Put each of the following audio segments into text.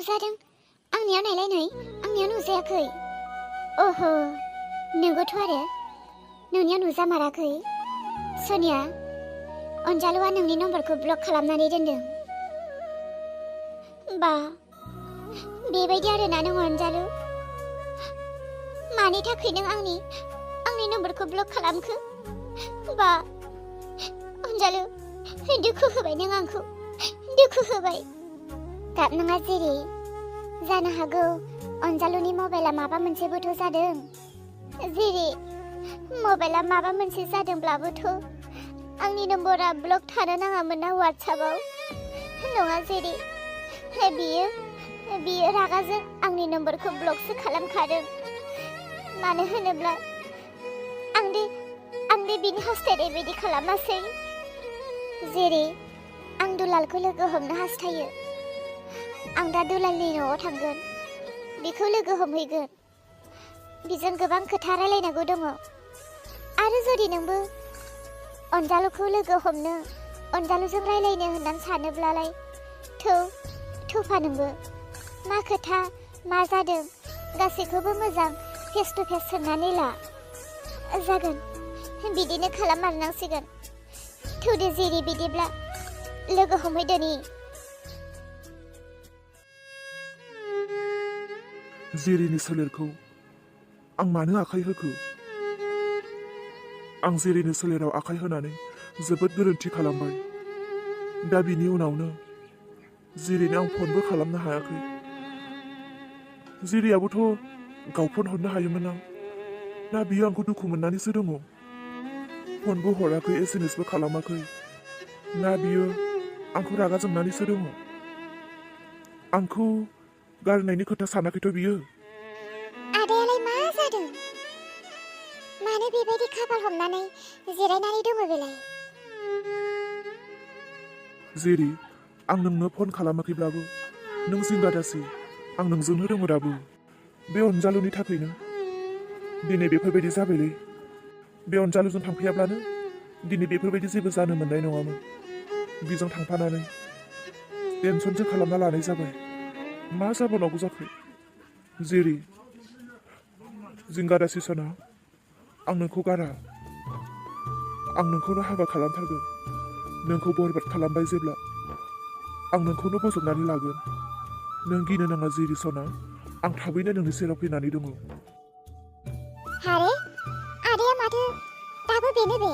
जादों आंनियाव नायलाय नै आंनियाव नुजायाखै ओहो नोंगौथ' आरो नोंनियाव नुजामाराखै सनिया अनजालुआ नोंनि नम्बरखौ ब्लक खालामनानै दोनदों बा बेबायदि आरोना नों अनजालु मानि थाखाय नों आंनि नम्बरखौ ब्लक खालामखो बा अनजालु दुखु होबाय नों आंखौ दुखु होबाय गाबनाङा जेरै जानो हागौ अनजालुनि मबाइला माबा मोनसे बोथ' जादों जेरै मबाइला माबा मोनसे जादोंब्लाबोथ' आंनि नम्बरा ब्लक थानो नाङामोन ना WhatsAppआव नङा जेरै बियो रागाजों आंनि नम्बरखौ ब्लकसो खालामखादों मानो होनोब्ला आं दे बिनि हास्थायनाय बायदि खालामासै जेरै आं दुलालखौ लोगो हमनो हास्थायो आं दा दुलालनि न'आव थांगोन बिखौ लोगो हमहैगोन बिजों गोबां खोथा रायलायनांगौ दङ आरो जुदि नोंबो अनजालुखौ लोगो हमनो अनजालुजों रायलायनो होननानै सानोब्लालाय थौफा नोंबो मा खोथा मा जादों गासैखौबो मोजां फेस टु फेस सोंनानै ला जागोन बिदिनो खालाममारनांसिगोन थौदो जेरै बिदिब्ला लोगो हमहैदोनि जेरिनि सोलेरखौ आं मानो आखाइ होखो आं जेरिनि सोलेराव आखाइ होनानै जोबोद गोरोन्थि खालामबाय दा बिनि उनावनो जेरिनो आं फनबो खालामनो हायाखै जेरियाबोथ' गाव फन हरनो हायोमोन आं दा बियो आंखौ दुखु मोननानैसो दङ फनबो हराखै SMS बो खालामाखै ना बियो आंखौ रागा जोंनानैसो दङ आंखौ गारनायनि खोथा सानाखैथ' बियो आदायालाय मा जादों मानो बेबायदि खाफाल हमनानै जिरायनानै दङ बेलाय जेरि आं नोंनो फन खालामाखैब्लाबो नों जिंगा दासि आं नोंजोंनो दङ दाबो बे अनजालुनि थाखायनो दिनै बेफोरबायदि जाबायलै बे अनजालुजों थांफायाब्लानो दिनै बेफोरबायदि जेबो जानो मोननाय नङामोन बिजों थांफानानै टेनसनसो खालामना लानाय जाबाय मा जाबावनांगौ जाखो जेरि जिंगा दासि सना आं नोंखौ गारा आं नोंखौनो हाबा खालामथारगोन नोंखौ बरबाद खालामबाय जेब्ला आं नोंखौनो बजबनानै लागोन नों गिनो नाङा जेरि सना आं थाबैनो नोंनि सेराव फैनानै दङ हारे आदाया माथो दाबो बेनो बे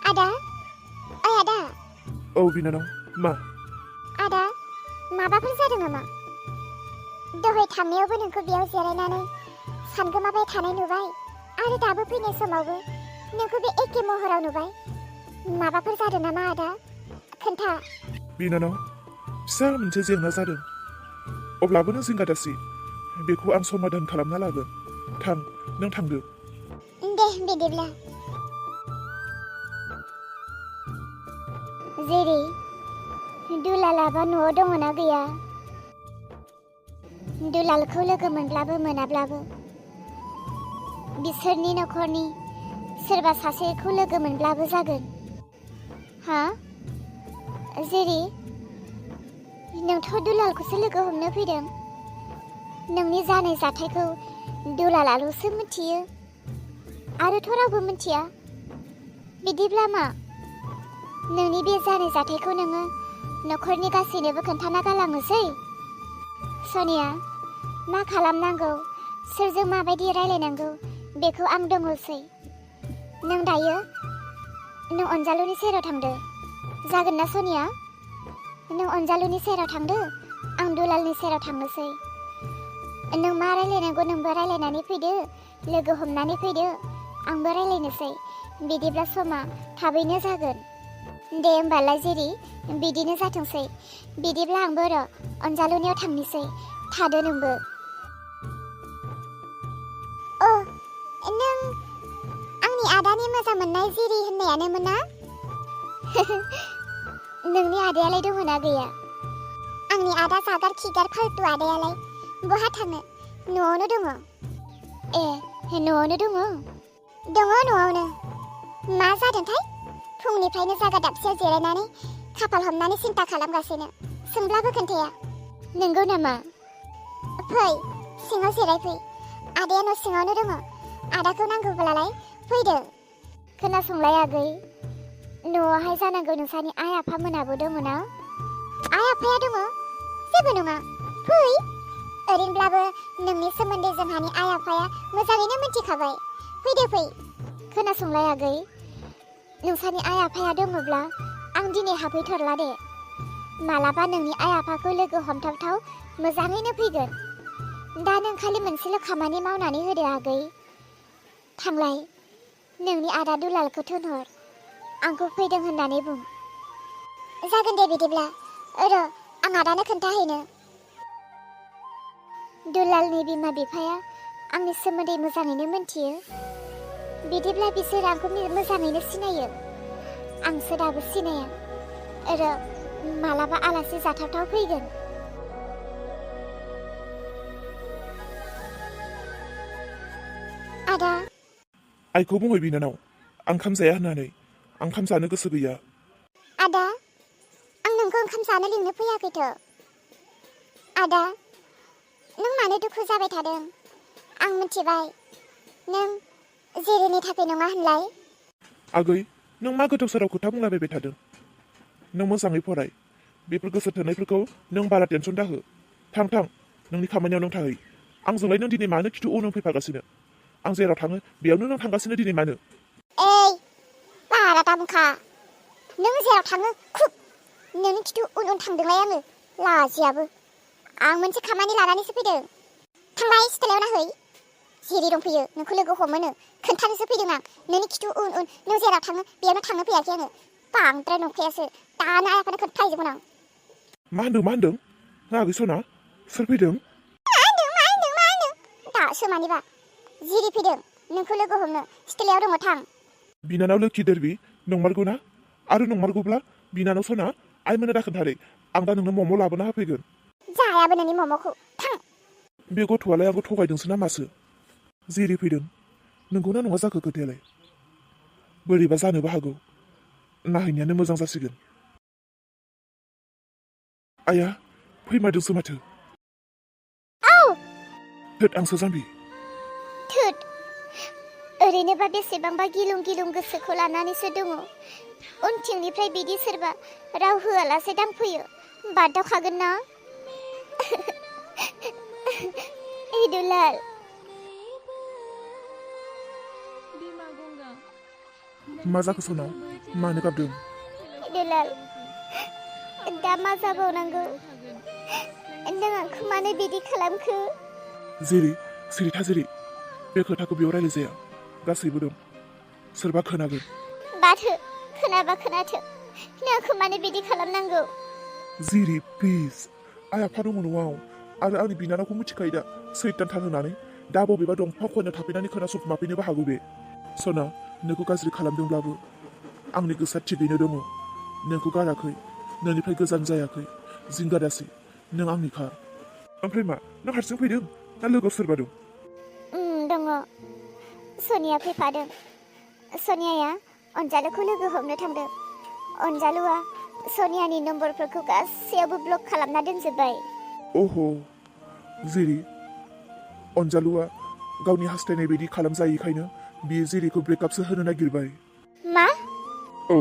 आदा ओइ आदा औ बिनानाव मा आदा माबाफोर जादों नामा दहाय थांनायावबो नोंखौ बेयाव जिरायनानै सानगोमाबाय थानाय नुबाय आरो दाबो फैनाय समावबो नोंखौ बे एखे महराव नुबाय माबाफोर जादों नामा आदा खोन्था बिनानाव फिसा मोनसे जेंना जादों अब्लाबो नों जिंगा दासि बेखौ आं समाधान खालामना लागोन थां नों थांदो दे बिदिब्ला जेरै दुलालाबा न'आव दङना गैया दुलालखौ लोगो मोनब्लाबो मोनाब्लाबो बिसोरनि न'खरनि सोरबा सासेखौ लोगो मोनब्लाबो जागोन हा जेरै नोंथ' दुलालखौसो लोगो हमनो फैदों नोंनि जानाय जाथायखौ दुलालाल'सो मिथियो आरोथ' रावबो मिथिया बिदिब्ला मा नोंनि बे जानाय जाथायखौ नोङो न'खरनि गासैनोबो खोन्थाना गालाङोसै सनिया मा खालामनांगौ सोरजों माबायदि रायलायनांगौ बेखौ आं दङसै नों दायो नों अनजालुनि सेराव थांदो जागोन ना सनिया नों अनजालुनि सेराव थांदो आं दुलालनि सेराव थांनोसै नों मा रायलायनांगौ नोंबो रायलायनानै फैदो लोगो हमनानै फैदो आंबो रायलायनोसै बिदिब्ला समा थाबैनो जागोन दे होमबालाय जेरि बिदिनो जाथोंसै बिदिब्ला आंबो र' अनजालुनियाव थांनोसै थादो नोंबो नों आंनि आदानि मोजां मोननाय जेरि होननायानोमोन ना नोंनि आदायालाय दङना गैया आंनि आदा जागार खिगार फाल्तु आदायालाय बहा थाङो न'आवनो दङ ए न'आवनो दङ न'आवनो मा जादोंथाय फुंनिफ्रायनो जागा दाबसेयाव जिरायनानै खाफाल हमनानै सिन्था खालामगासिनो सोंब्लाबो खोन्थाया नंगौ नामा फै सिङाव जिरायफै आदाया न' सिङावनो दङ आदाखौ नांगौब्लालाय फैदो खोनासंलाय आगै न'आवहाय जानांगौ नोंसानि आइ आफामोनाबो दङ ना आइ आफाया दङ जेबो नङा फै ओरैनोब्लाबो नोंनि सोमोन्दै जोंहानि आइ आफाया मोजाङैनो मिथिखाबाय फैदो फै खोनासंलाय आगै नोंसानि आइ आफाया दङब्ला आं दिनै हाबफैथारला दे मालाबा नोंनि आइ आफाखौ लोगो हमथावथाव मोजाङैनो फैगोन दा नों खालि मोनसेल' खामानि मावनानै होदो आगै थांलाय नोंनि आदा दुलालखौ थिनहर आंखौ फैदों होननानै बुं जागोन दे बिदिब्ला र' आं आदानो खोन्थाहैनो दुलालनि बिमा बिफाया आंनि सोमोन्दै मोजाङैनो मिथियो बिदिब्ला बिसोर आंखौ मोजाङैनो सिनायो आंसो दाबो सिनाया र' मालाबा आलासि जाथावथाव फैगोन आदा आइखौ बुंबाय बिनानाव आं ओंखाम जाया होननानै आं ओंखाम जानो गोसो गैया आदा आं नोंखौ ओंखाम जानो लिंनो फैयाखैथ' आदा नों मानो दुखु जाबाय थादों आं मिथिबाय नों जेरैनि थाखाय नङा होनलाय आगै नों मा गोदाव सोराव खोथा बुंलाबायबाय थादों नों मोजाङै फराय बेफोर गोसो थोनायफोरखौ नों बारा टेनसन दाहो थां नोंनि खामानियाव नों थाहै आंजोंलाय नों दिनै मानो खिथु उन फैफागासिनो आं जेराव थाङो बेयावनो नों थांगासिनो दिनै मानो ओइ बारा दामुखा नों जेराव थाङो खुब नोंनि खिथु उन थांदोंलाय आङो लाजियाबो आं मोनसे खामानि लानानैसो फैदों थांलाय सिथलायाव नाहै जेरै दंफैयो नोंखौ लोगो हमोनो खोन्थानोसो फैदों आं नोंनि खिथु उन नों जेराव थाङो बेयावनो थांनो फैयाखै आङो बांद्राय नंखायासो दानो आइ आफानो खोन्थाहैजोबगोन आं मा होनदों आगै सना सोर फैदों मा होनदों दासो मानिबा जिरि फैदों नोंखौ लोगो हमनो सिथलायाव दङ थां बिनानाव लोखि देरबि नंमारगौ ना आरो नंमारगौब्ला बिनानाव सना आइमोननो दा खोन्थारै आं दा नोंनो मम' लाबोना होफैगोन जायाबो नोंनि मम'खौ थां बे गथ'आलाय आंखौ थगायदोंसो ना मासो जेरै फैदों नंगौना नङा जाखो खोथायालाय बोरैबा जानोबो हागौ नाहैनायानो मोजां जासिगोन आइया फैमारदोंसो माथो थोद आंसो जाम्बि थोद ओरैनोबा बेसेबांबा गिलुं गोसोखौ लानानैसो दङ उनथिंनिफ्राय बिदि सोरबा राव होआलासे दांफैयो बादावखागोन ना दुलाल मा जाखो सना मानो गाबदों दुलाल दा मा जाबावनांगौ नों आंखौ मानो बिदि खालामखो जेरै सिरि था जेरै बे खोथाखौ बेयाव रायलाय जाया गासैबो दं सोरबा खोनागोन बाथो खोनाबा खोनाथो नों आंखौ मानो बिदि खालामनांगौ जेरै प्लिज आइ आफा दङ न'आव आरो आंनि बिनानावखौ मिथिखायो दा सैतान होनानै दा बबेबा दंफां खनायाव थाफैनानै खोनासंखुमाफैनोबो हागौ बे सना नोंखौ गाज्रि खालामदोंब्लाबो आंनि गोसोआ थिगैनो दङ नोंखौ गाराखै नोंनिफ्राय गोजान जायाखै जिंगादासै नों आंनिखा ओमफ्राय मा नों हारसिं फैदों ना लोगोआव सोरबा दं दङ सनिया फैफादों सनियाया अनजालुखौ लोगो हमनो थांदों अनजालुआ सनियानि नम्बरफोरखौ गासैयावबो ब्लक खालामना दोनजोब्बाय अह जेरै अनजालुआ गावनि हास्थायनाय बायदि खालामजायैखायनो बियो जेरैखौ ब्रेकआपसो होनो नागिरबाय मा औ